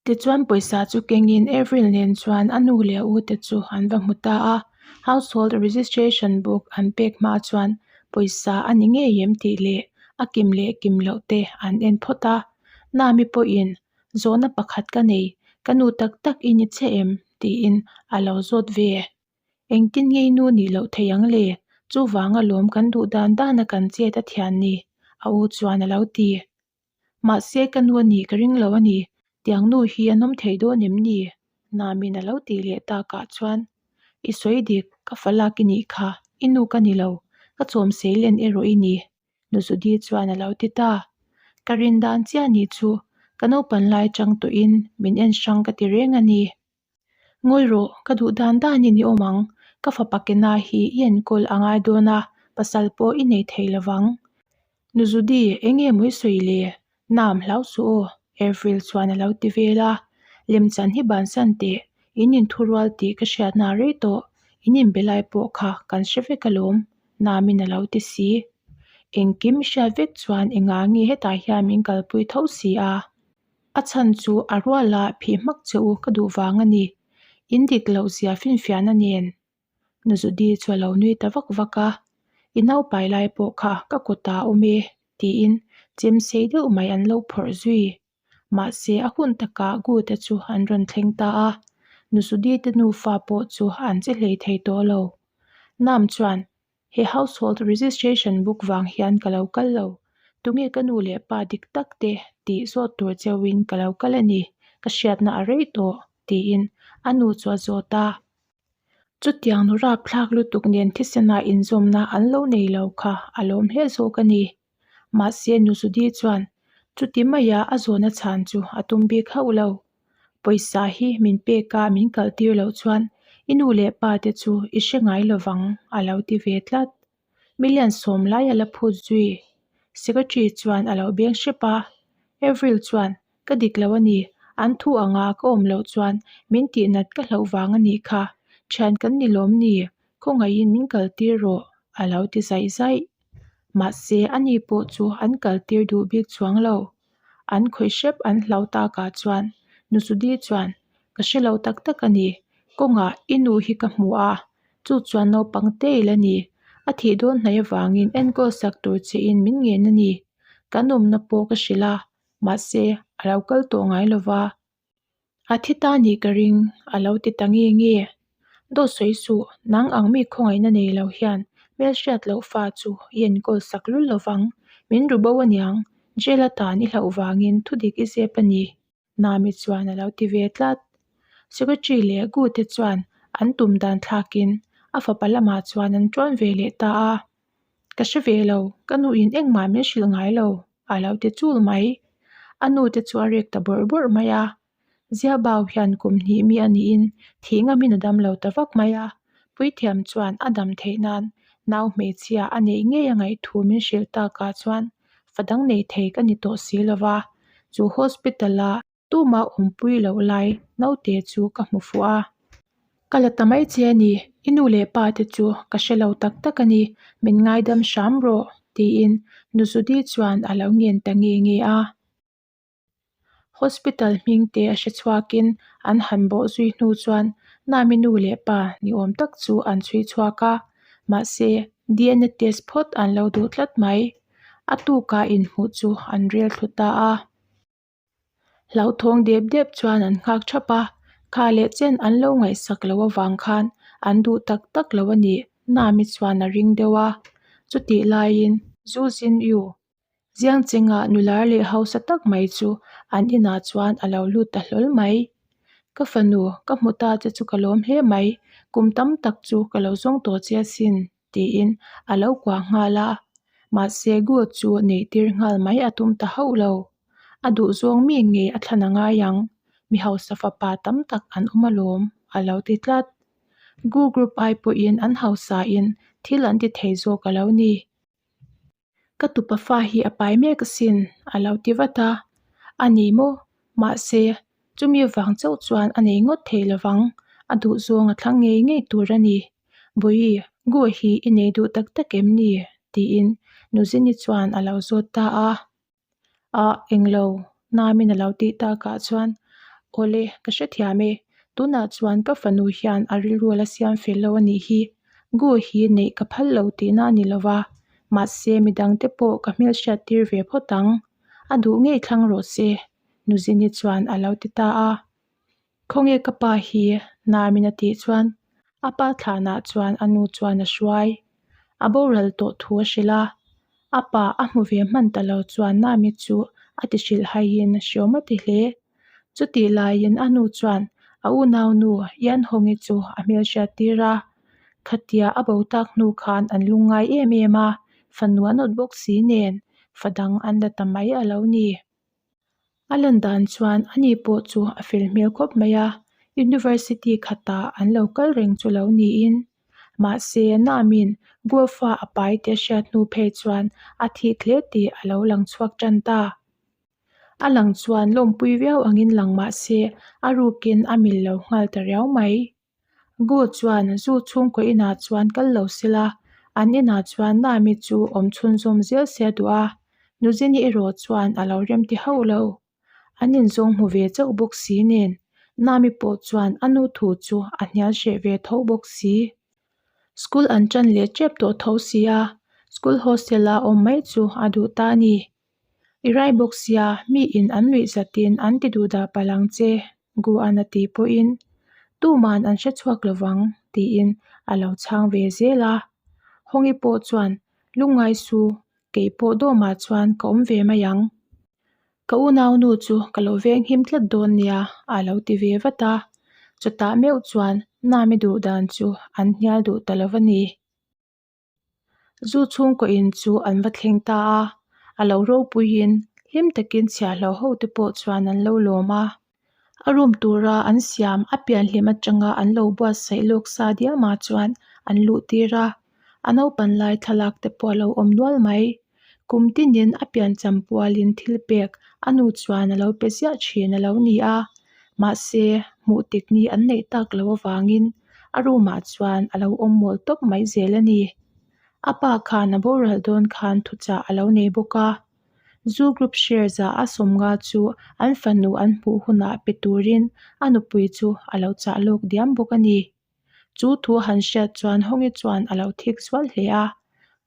Tichuan pawisa chu kengin Avril nen chuan a nu leh a u te chu an va hmu ta a, Household Registration Book an pek hma chuan pawisa a ni ngei em tih leh a kim leh kim loh te an en phawt a. Nami pawhin zawhna pakhat ka nei, ka nu tak tak i ni che em? tiin a lo zawt ve. Engtin nge i nu nih loh thei ang le? Chuvang alawm kan duh dan dana kan chet a thian ni, a u chuan a lo ti. Mahse ka nu a nih ka ring lo a ni, tiang nu hi an awm thei dawn em ni? Namin a lo tih leh takah chuan, I sawi dik, ka fa lak i nih kha, i nu ka ni lo, ka chawm sei len erawh i ni, Nu Judy chuan a lo ti ta. Ka rin dan chiah nih chu, ka naupan lai chang tawhin min en hrang ka ti reng a ni. Ngawi rawh, ka duh dan danin i awm ang. Ka fapa Kena hi i enkawl a ngai dawn a, pasal pawh i nei thei lo vang. Nu Judy, eng nge maw i sawi le? Nam hlau suh aw, Avril chuan a lo ti vel a. Lemchan hi bansan teh, in inthurual tih ka hriatna a rei tawh. In inbe lai pawh kha kan hre vek alawm, Namin a lo ti si. Engkim i hriat vek chuan engah nge hetah hian min kalpui tho si a? A chhan chu a ruala phih hmak che u ka duh vang a ni. In dik loh zia finfiahna nen. Nu Judy chu a lo nui ta vak vak a, I naupai lai pawh kha ka kutah a awm e tiin chem sei deuh mai an lo phawrh zui. Mahse a hun takah Gu te chu an rawn thleng ta a, Nu Judy te nufa pawh chu an che hlei thei tawh lo. Nam chuan He household registration book vang hian ka lo kal lo. Tunge ka nu leh pa dik tak te tih zawt tur cheuhin ka lo kal a ni, ka hriatna a rei tawh, tiin a nu chu a zawt a. Chutiang nu rapthlak lutuk nen thisenah inzawmna an lo nei lo kha a lawm hle zawk a ni. Mahse nu Judy chuan chuti maia a zawhna chhan chu a tum bik hauh lo. Pawisa hi min pek a min kalh tir loh chuan i nu leh pa te chu i hre ngai lovang a lo ti ve tlat. Million sawm lai a la phut zui. Secretary chuan a lo beng hrep a. Avril chuan ka dik lo a ni, an thu anga ka awm loh chuan min tihnat ka hlauh vang a nih kha, thian kan ni lawm ni, khawngaihin min kal tir rawh a lo ti zaih zaih. Mahse ani pawh chu an kal tir duh bik chuang lo. An khawih hrep an hlau takah chuan Nu Judy chuan, Ka hre lo tak tak a ni, kawngah i nu hi ka hmu a, chu chuan naupang te i la ni. A thih dawn hnaih avangin enkawl sak tur chein min ngen a ni. Kan awmna pawh ka hrilh a, mahse a lo kal tawh ngai lo va. A thi ta nih ka ring, a lo ti ta nge nge. Dawt sawi suh, nang ang mi khawngaihna nei lo hian hmelhriat loh fa chu i enkawl sak lul lo vang. Min ru bo aniang, jail atan i hlauh vangin thudik i zep a ni, Nami chuan a lo ti ve tlat. Secretary leh Gu te chuan an tum dan thlakin a fapa lamah chuan an ṭuan ve leh ta a. Ka hre ve lo, ka nuin engmah min hrilh ngai lo, a lo ti chul mai. A nu te chu a rek ta bawrh bawrh mai a. Ziabau hian kum hnih mi a niin thih ngamin a dam lo ta vak mai a. Puithiam chuan a dam theih nan nau hmeichhia a neih ngei a ngaih thu min hrilh takah chuan fa dang nei thei ka ni tawh si lo va. Chu hospital a Tumah awmpui loh lai naute chu ka hmu fuh a. Ka la ta mai che a ni, i nu leh pa te chu ka hre lo tak tak a ni, min ngaidam hram rawh, tiin Nu Judy chuan a lo ngen ta nge nge a. Hospital hming te a hre chhuakin an han bawh zui hnu chuan Nami nu leh pa ni awm tak chu an chhui chhuak a, mahse DNA test phawt an lo duh tlat mai. A tukah inhmuh chu an rel thlu ta a. Hlauthawng dep dep chuan an nghak thap a, kha leh chen an lo ngaihsak loh avang khan an duh tak tak lo a nih Nami chuan a ring deuh a. Chutih laiin Zu Zin Yu Ziang chengah nular leh hausa tak mai chu an inah chuan a lo lut ta hlawl mai. Ka fanu, ka hmu ta che chu ka lawm hle mai, kum tam tak chu ka lo zawng tawh che asin. tiin a lo kuah nghal a, mahse Gold chu neih tir nghal mai a tum ta hauh lo. A duhzawng mi ngei a thlan a ngai ang, mi hausa fapa tam tak an awm alawm, a lo ti tlat. Gu group ai pawhin an hausain thil an ti thei zawk a lo ni. Ka tupa fa hi a pai mek asin, a lo ti vat a. A ni maw? Mahse, chumi vang chauh chuan a nei ngawt thei lo vang, a duhzawng a thlang ngei ngei tur a ni. Bawi, Gu hi i nei duh tak tak em ni? tiin Nuzini chuan a lo zawt ta a. Ah, englo, Namin a lo tih takah chuan. Awle, ka hrethiam e. Tunah chuan ka fanu hian a rilru a la siam fel lo a nih hi. Gu hi neih ka phal lo tihna a ni lo va, mahse midangte pawh ka hmelhriat tir ve phawt ang. A duh ngei thlang rawh se, Nuzini chuan a lo ti ta a. Khawnge ka pa hi? Namin a tih chuan a pa thlanah chuan a nu chuan a hruai. A boral tawh thu a hrilh a, a pa a hmu ve hman ta lo chuan Nami chu a ti hrilh haiin hriawm a ti hle. Chutih laiin a nu chuan a unaunu Ianhawngi chu a hmelhriat tir a, khatia a bo tak hnu khan an lungngai em em a, fanu an awt bawk si nen fa dang an la ta mai a lo ni. A lan dan chuan ani pawh chu a fel hmel khawp mai a, University khatah an lo kal reng chu lo niin. Mahse, Namin Guofa a pai tih a hriat hnu phei chuan a thik hle tih a lo lang chhuak tan ta. A lang chuan lawmpui viau angin lang mah se a rukin a mil lo nghal ta riau mai. Gu chuan zu chhungkaw inah chuan kal lo sela, an inah chuan Nami chu awm chhunzawm zel se a duh a, Nuzini erawh chuan a lo remti hauh lo. An inzawng hmu ve chauh bawk si nen, Nami pawh chuan a nu thu chu a hnial hreh ve tho bawk si. School an ṭan leh ṭep tawh tho si a, school hostel-a awm mai chu a duh ta a ni. I rai bawk sia, mi in an nuih zatin an ti duh dah palh ang che, Guan a tih pawhin tuman an hre chhuak lovang tiin a lo chhang ve zel a. Hawngi pawh chuan lungngai su, kei pawh dawmah chuan ka awm ve mai ang. Ka unaunu chu ka lo venghim tlat dawn nia a lo ti ve vat a. Chutah meuh chuan Nami duh dan chu an hnial duh ta lo a ni. Zu chhungkaw in chu an va thleng ta a, a lo ropuiin hlim takin chhiahhlawh ho te pawh chuan an lo lawm a. A room tura an siam a pianhlim atanga an lo buatsaih lawk sa diamah chuan an luh tir a, a naupan lai thlalak te pawh a lo awm nual mai. Kum tinin a piancham pualin thil pek a nu chuan a lo pe ziah thin a lo ni a, mahse hmuh tik ni an neih tak loh avangin a room ah chuan a lo awm mawl tawp mai zel a ni. A pa khan a boral dawn khan thuchah a lo nei bawk a, zu group share zah a sawmnga chu an fanu an hmuh hunah pe turin a nupui chu a lo chah lawk diam bawk a ni. Chu thu han hriat chuan Hawngi chuan a lo thik zual hle a,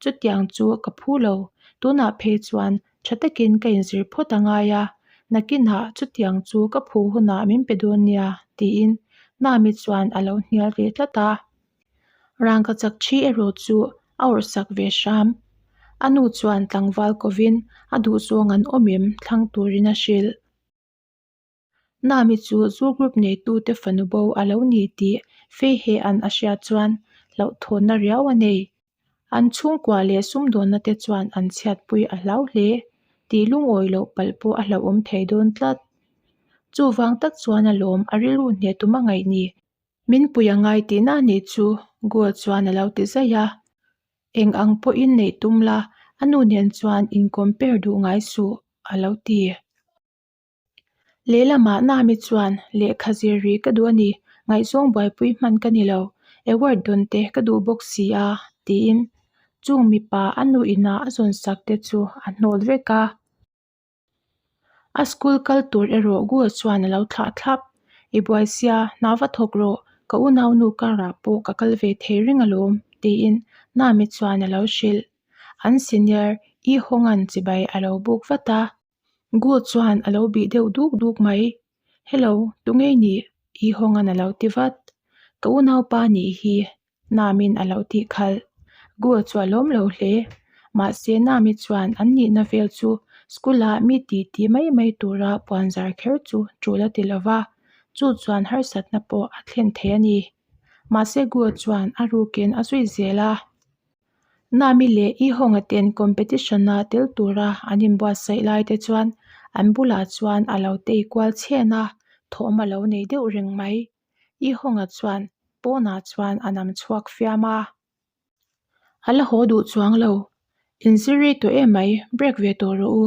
Chutiang chu ka phu lo, tunah phei chuan tha takin ka inzir phawt a ngai a, nakinah chutiang chu ka phu hunah min pe dawn nia, tiin Nami chuan a lo hnial ve tlat a. Rangkachak thi erawh chu a awrhsak ve hram. A nu chuan tlangval kovin a duhzawng an awm em thlang turin a hrilh. Nami chu zu group neitute fanu bo a lo ni tih Feihea'n a hriat chuan hlauhthawnna riau a nei. An chhungkua leh sumdawnna te chuan an chhiatpui a hlau hle tih lungawi loh palh pawh a hlauhawm thei dawn tlat. Chuvang tak chuan a lawm a rilru hneh tum a ngaih ni. Min pui a ngai tihna a nih chu Goa chuan a lo ti zaih a. Eng ang pawhin neih tum la, a nu nen chuan in compare duh ngai suh a lo ti. Lehlamah Nami chuan lehkha zir rih ka duh a ni, ngaihzawng buaipui hman ka ni lo, award dawn te ka duh bawk si a, tiin chung mipa a nu inah a zawn sak te chu a hnawt vek a. A school kal tur erawh Gul chuan a lo thlah thlap, I buai sia, hna va thawk rawh, ka unaunu karah pawh ka kal ve thei reng alawm, tiin Nami chuan a lo hrilh. An senior I Hawnga'n chibai a lo buk vat a. Gu chuan a lo bih deuh duk duk mai. Hello, tunge i nih? I Hawnga'n a lo ti vat. Ka unaupa nih hi Namin a lo tih khalh. Gu chu a lawm lo hle. Mahse Nami chuan an nihna vel chu school ah mi ti ti mai mai tura puan zar kher chu tul a ti lo va, chu chuan harsatna pawh a thlen thei a ni. Mahse Gu chuan a rukin a zui zel a. Nami leh I Hawnga ten competition-a tel tura an inbuatsaih lai te chuan an bulah chuan a lo tei kual chhen a, thawm a lo nei deuh reng mai. I Hawnga chuan pawnah chuan a nam chhuak fiam a. A la haw duh chuang lo. Inzir rei tawh em mai, break ve tawh rawh u,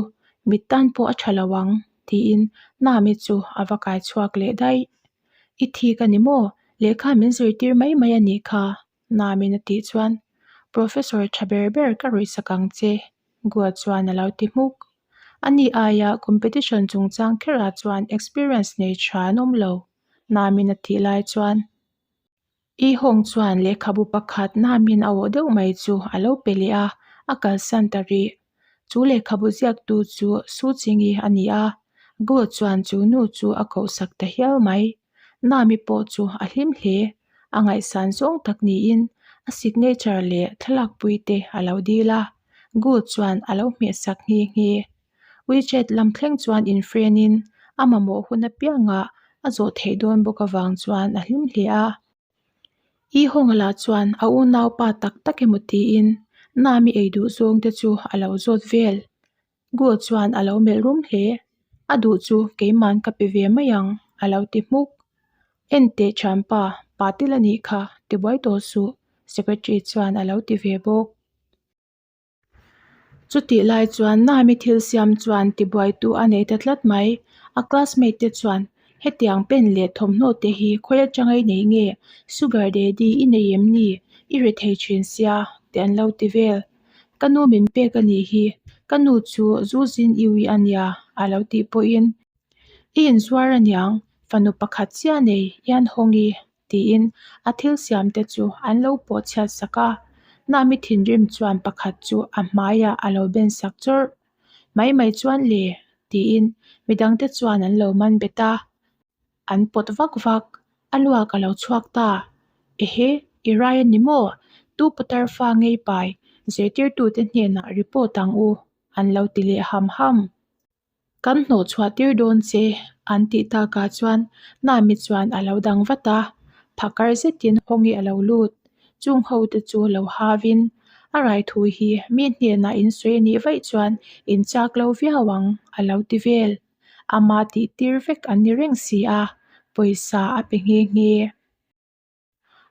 mit tan pawh a tha lo ang, tiin Nami chu a va kai chhuak leh daih. I thik a ni maw? Lehkha min zirtir mai mai a nih kha, Namin a tih chuan, Professor tha ber ber ka ruihsak ang che, Gua chuan a lo ti hmuk. Ani aia competition chungchang kherah chuan experience nei tha an awm lo, Namin a tih lai chuan I Hawng chuan lehkhabu pakhat Namin a awh deuh mai chu a lo pe leh a, a kalsan ta rih. Chu lehkhabu ziaktu chu Su Chingi a ni a, Gu chuan chu nu chu a kohsak ta hial mai. Nami pawh chu a hlim hle, a ngaihsan zawng tak niin a signature leh thlalakpui te a lo dil a, Gu chuan a lo hmehsak nghe nghe. WeChat lam thleng chuan infriend in a mamawh hun apiangah a zawh theih dawn bawk avang chuan a hlim hle a. I Hawng lah chuan a unaupa tak tak emaw tiin Nami ei duh zawng te chu a lo zawt vel. Gu chuan a lo melh rum hle. A duh chu keiman ka pe ve mai ang a lo ti hmuk. En teh thianpa, pa tel a nih kha, tibuai tawh suh, secretary chuan a lo ti ve bawk. Chutih lai chuan Nami thil siam chuan tibuaitu a nei ta tlat mai. A classmate te chuan, Hetiang pen leh thawmhnaw te hi khawi atanga i nei nge? Sugar daddy i nei em ni? I ri thei thin sia, tih an lo ti vel. Ka nu min pek a nih hi, ka nu chu zu zin iui a nia, a lo tih pawhin, I inzuar aniang, fanu pakhat chiah nei, Ian Hongi, tiin a thil siam te chu an lo pawh chhiat sak a, Nami thinrim chuan pakhat chu a hmaiah a lo ben sak chawrh. Mai mai chuan le tiin midang te chuan an lo man bet a, an pawt vak vak, a luak a lo chhuak ta. Ehe, i rai a ni maw? Tu putar fa ngei pai zirtirtute hnenah report ang u an lo ti leh ham ham. Kan hnawh chhuah tir dawn che an tih takah chuan Nami chuan a lo dang vat a, phakar zetin Hawngi a lo lut. Chung ho te chu lo havin a rai thu hi mi hnenah in sawi a nih vaih chuan in chak lo viau ang a lo ti vel. Ama tih tir vek an ni reng si a, pawisa a pe nghe nghe.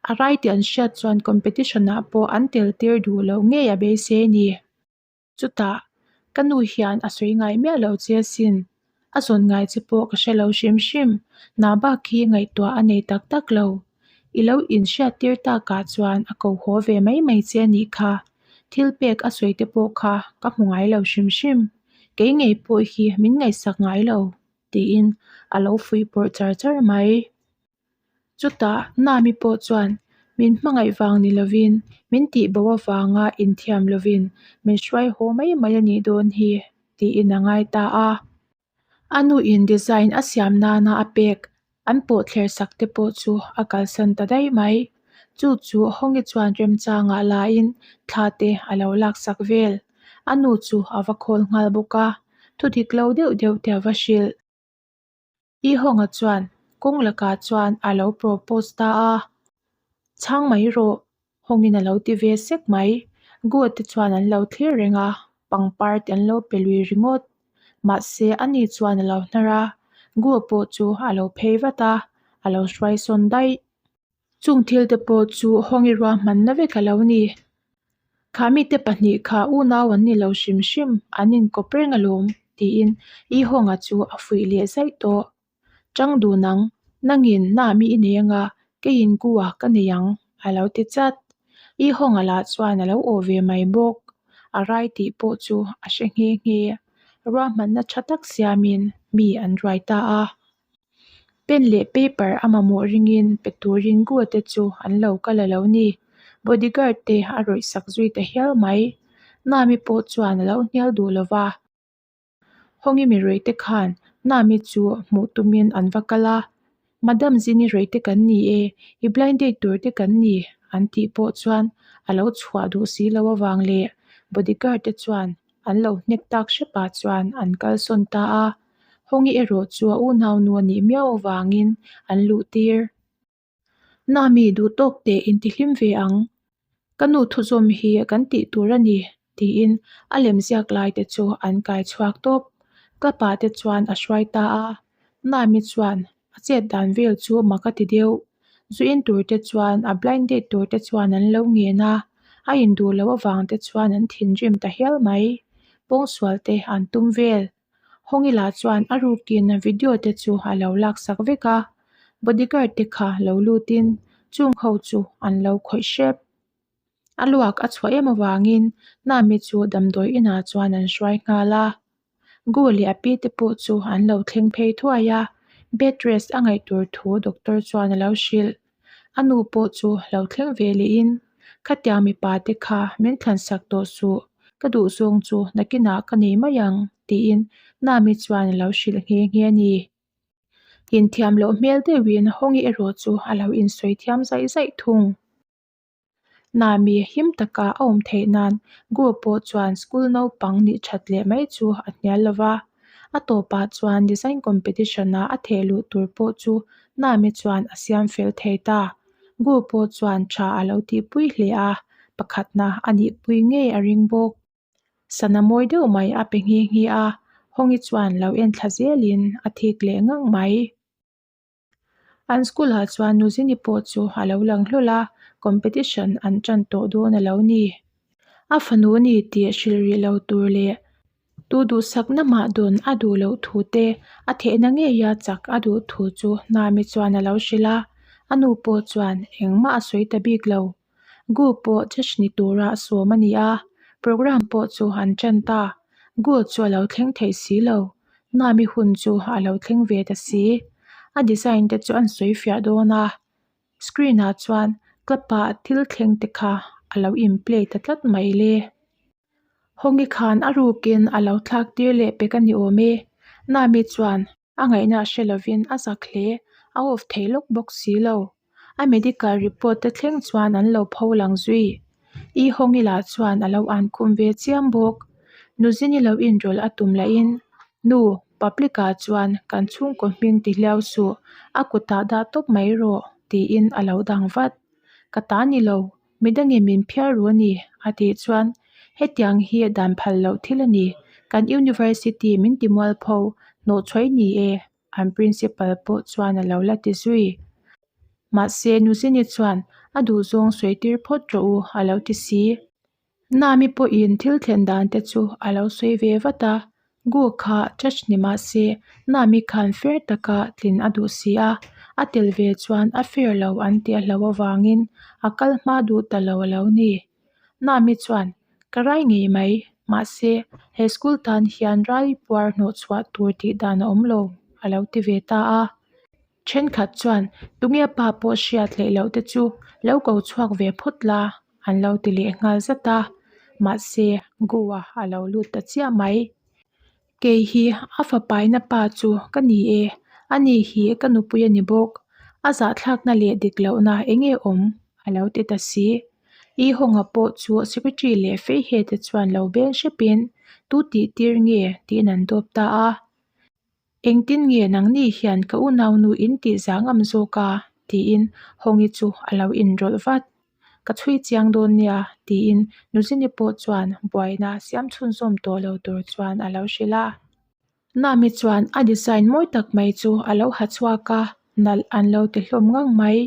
A rai tih an hriat chuan competition ah pawh an tel tir duh loh ngei a beisei a ni. Chutah, ka nu hian a sawi ngai miah lo che asin. A zawn ngai che pawh ka hre lo hrim hrim. Hna bak hi ngaihtuah a nei tak tak lo. I lo inhriattir takah chuan a ko haw ve mai mai che a nih kha. Thil pek a sawi te pawh kha ka hmu ngai lo hrim hrim. Kei ngei pawh hi min ngaihsak ngai lo, tiin a lo fuihpawrh char char mai. Chutah Nami pawh chuan min hmangaih vang ni lovin min tihbo avanga inthiam lovin min hruai haw mai mai a nih dawn hi tiin a ngai ta a. A nuin design a siam nana a pek an pawh thler sak te pawh chu a kalsan ta daih mai. Chu chu Hawngi chuan remchangah lain thla te a lo laksak vel. A nu chu a va khawl nghal bawk a, thudik lo deuh deuh te a va hrilh. I Hawnga chuan kawng lakah chuan a lo propose ta a, Chhang mai rawh, Hawngin a lo ti ve sek mai. Gu te chuan an lo thlir reng a, pangpar te an lo pe lui ringawt. Mahse ani chuan a lo hnar a, Gu pawh chu a lo phei vat a, a lo hruai sawn daih. Chung thil te pawh chu Hawngi ruahmanna vek a lo ni. Kha mite pahnih kha unau an ni lo hrim hrim, an inkawp reng alawm, tiin I Hawnga chu a fuih leh zaih tawh. Chang dun ang, nangin Nami i nei anga, keiin Kua ka nei ang, a lo ti chat. I Hawnga lah chuan a lo aw ve mai bawk. A rai tih pawh chu a hre nghe nghe. Ruahmanna tha tak siamin mi an ruai ta a. Pen leh paper a mamawh ringin pe turin Gua te chu an lo kal a lo ni. Bodyguard te a rawih sak zui ta hial mai. Nami pawh chuan a lo hnial duh lo va. Hawngi mi rawih te khan Nami chu hmuh tumin an va kal a. Madam Zini rawih te kan ni e, i blind date tur te kan ni an tih pawh chuan a lo chhuah duh si lo avang leh bodyguard te chuan an lo hnek tak hrepah chuan an kalsawn ta a. Hawngi erawh chu a unaunu a nih miau avangin an luh tir. Nami duh tawk teh intihlim ve ang. Ka nu thuzawm hi kan tih tur a ni, tiin a lemziak lai te chu an kai chhuak tawp. Ka pa te chuan a hruai ta a, Nami chuan a chet dan vel chu mak a ti deuh. Zu in tur te chuan a blind date tur te chuan an lo ngen a, a induh loh avang te chuan an thinrim ta hial mai. Pawngsual te an tum vel. Hawngi lah chuan a rukin video te chu a lo laksak vek a, bodyguard te kha lo lutin chung ho chu an lo khawih hrep. A luak a chhuah em avangin Nami chu damdawi inah chuan an hruai nghal a. Gu leh a pi te pawh chu an lo thleng phei thuai a, bed rest a ngaih tur thu doctor chuan a lo hrilh. A nu pawh chu lo thleng ve lehin, Khatiang mipa te kha min thlansak tawh suh, ka duhzawng chu nakinah ka nei mai ang, tiin Nami chuan a lo hrilh nghe nghe a ni. Inthiam loh hmel deuhin Hawngi erawh chu a lo insawi thiam zaih zaih thung. Nami him taka a awm theih nan Gu pawh chuan school naupang nih that leh mai chu a hnial lo va. A tawpah chuan design competition-a a theh luh tur pawh chu Nami chuan a siam fel thei ta. Gu pawh chuan tha a lo tihpui hle a, pakhatna a nihpui ngei a ring bawk. Sana mawi deuh mai a pe nghe nghe a, Hawngi chuan lo en thla zelin a thik leh ngang mai. An school ah chuan Nuzini pawh chu a lo lang hlawl a, competition an tan tawh dawn a lo ni. A fanu ni tih hrilh rih lo tur leh tu duhsakna mah dawn a duh loh thu te, a thehna ngeia chak a duh thu chu Nami chuan a lo hrilh a, a nu pawh chuan engmah a sawi ta bik lo. Gu pawh judge ni tura sawm a ni a, programme pawh chu an tan ta. Gu chu a lo thleng thei si lo, Nami hun chu a lo thleng ve ta si. A design te chu an sawi fiah dawn a, screen ah chuan club ah thil thleng te kha a lo in play ta tlat mai le. Hawngi khan a rukin a lo thlak tir leh pek a ni awm e. Nami chuan A ngaihna a hre lovin a zak hle, a off thei lawk bawk si lo. A medical report te thleng chuan an lo pho lang zui. I Hawngi lah chuan a lo an khum ve chiam bawk. Nuzini lo inrawlh a tum lahin, Nu, public ah chuan kan chhungkaw hming ti hliau suh, a kutah dah tawp mai rawh, tiin a lo dang vat. Ka ta ni lo, Midangin min phiar ru a ni, a tih chuan, Hetiang hi dan phal loh thil a ni, kan university min ti mualpho, hnawhchhuai ni e, an principal pawh chuan a lo la ti zui. Mahse, Nuzini chuan, A duhzawng sawi tir phawt rawh u, a lo ti si. Nami pawhin thil thlen dan te chu a lo sawi ve vat a, Gu kha judge ni mah se, Nami khan fair taka tlin a duh si a, a tel ve chuan a fair lo an tih a hlauh avangin a kal hma duh ta lo a lo ni. Nami chuan, Ka rai ngei mai, mahse, he school tan hian rai puar hnawhchhuah tur tih dan a awm lo, a lo ti ve ta a. Thenkhat chuan, Tunge pa pawh hriat hleih loh te chu lo ko chhuak ve phawt la, an lo ti leh nghal zat a. Mahse, Goa a lo lut ta chiah mai. Kei hi a fapaina pa chu ka ni e, ani hi ka nupui a ni bawk. A zahthlakna leh dik lohna eng nge awm? a lo ti ta si. I Hawnga pawh chu secretary leh Feihe te chuan lo beng hrepin, Tu tih tir nge? tiin an dawp ta a. Engtin nge nangni hian ka unaunu in tih zang am zawk a? tiin Hawngi chu a lo inrawlh vat. Ka chhui chiang dawn nia, tiin Nuzini pawh chuan buaina siam chhunzawm tawh lo tur chuan a lo hrilh a. Nami chuan a design mawi tak mai chu a lo ha chhuak a, nalh an lo ti hlawm ngang mai.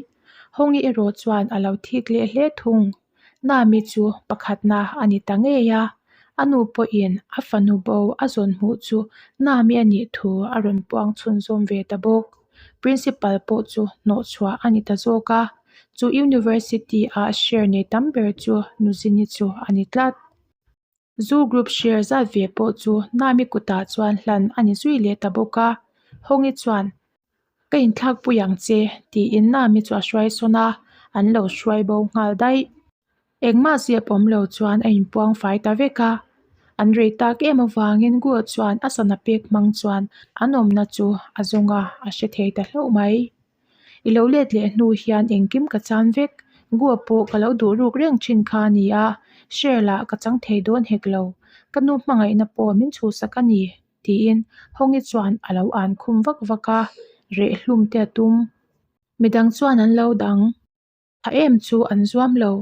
Hawngi erawh chuan a lo thik leh hle thung. Nami chu pakhatna a ni ta ngei a, a nu pawhin a fanu bo a zawn hmuh chu Nami a nih thu a rawn puang chhunzawm ve ta bawk. Principal pawh chu hnawhchhuah a ni ta zawk a, chu University-a share nei tam ber chu Nuzini chu a ni tlat. Zu group share zat ve pawh chu Nami kutah chuan hlan a ni zui leh ta bawk a, Hawngi chuan, Ka inthlak pui ang che, tiin Nami chu a hruai sawn a, an lo hruai bo nghal daih. Engmah zep awm lo chuan a inpuang fai ta vek a, an rei tak em avangin Guo chuan a sana pek hmang chuan an awmna chu a zawng a, a hre thei ta hlauh mai. I lo let leh hnu hian engkim ka chan vek, Goa pawh ka lo duh ruk reng thin kha a ni a, share lah ka chang thei dawn hek lo, ka nu hmangaihna pawh min chhuhsak a ni, tiin Hawngi chuan a lo an khum vak vak a, reh hlum te a tum. Midang chuan an lo dang. A em chu an zuam lo.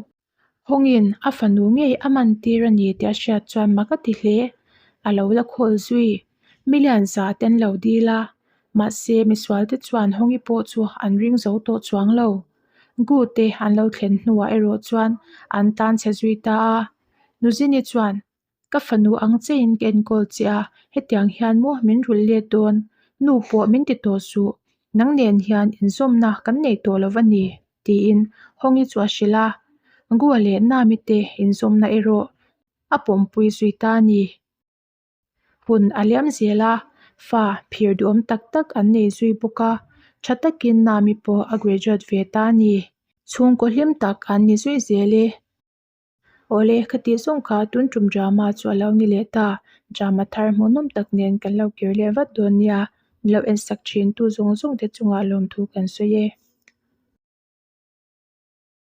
Hawngin a fanu ngei a man tir a ni tih a hriat chuan mak a ti hle. A lo la khawl zui. Milian za te an lo dil a, mahse misual te chuan Hawngi pawh chu an ring zo tawh chuang lo. Gu te an lo thlen hnuah erawh chuan an tan chhe zui ta a. Nuzini chuan Ka fanu ang chein ka enkawl che a, hetiang hian maw min rulh let dawn? Nu pawh min ti tawh suh, nang nen hian inzawmna kan nei tawh lo va ni, tiin Hawngi chu a hrilh a. Gua leh Nami te inzawmna erawh a pawmpui zui ta a ni. Hun a liam zel a, fa phir duhawm tak tak an nei zui bawk a, tha takin Nami pawh a graduate ve ta a ni. Chhungkaw hlim tak an ni zui zel e. Awle, khati zawng kha tun tum drama chu a lo ni leh ta. Drama thar hmuhnawm tak nen kan lo kir leh vat dawn nia. Min lo ensak thin tu zawng zawng te chungah lawmthu kan sawi e.